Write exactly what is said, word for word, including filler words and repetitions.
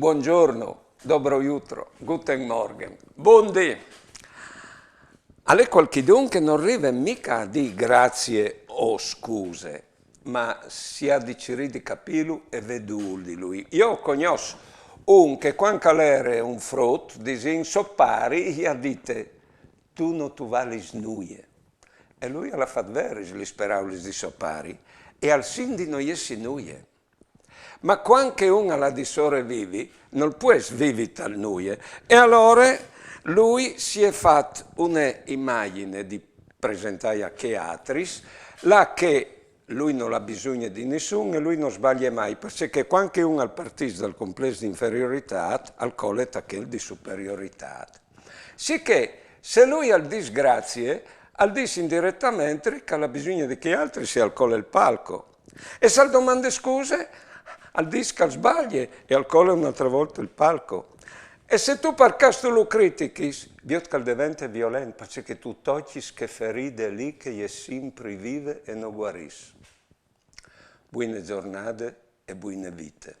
Buongiorno, dobro jutro, guten Morgen, bundì. Al è cualchidun che nol rive mica a dî grazie o scuse, ma si à di cirî di capîlu e vê dûl di lui. Jo o cognòs un che cuant che al jere un frut, disìn, so pari i à dite: «Tu no tu valis nuie». E lui al à fat veris lis peraulis di so pari e al sin di no jessi nuie. Ma cuant che un al à di sorevivi, nol pues vivi tal nuie. E alore lui si è fat une imagjine di presentâi a chei altris, là che lui nol à bisugne di nissun e lui no sbalie mai, parcè che cuant che un al partìs dal complès di inferioritât, al cole ta chel di superioritât. Sichè, se lui al dîs grazie, al dîs indiretamente che al à bisugne di chei altris e al cole il palco. E se al domande scuse, al dîs che al sbalie e al cole une altre volte il palco. E se tu par câs tu lu critichis, viôt che al devente violent, parcè che tu tochis chê feride li che e je simpri vive e no guarìs. Buine zornade e buine vite.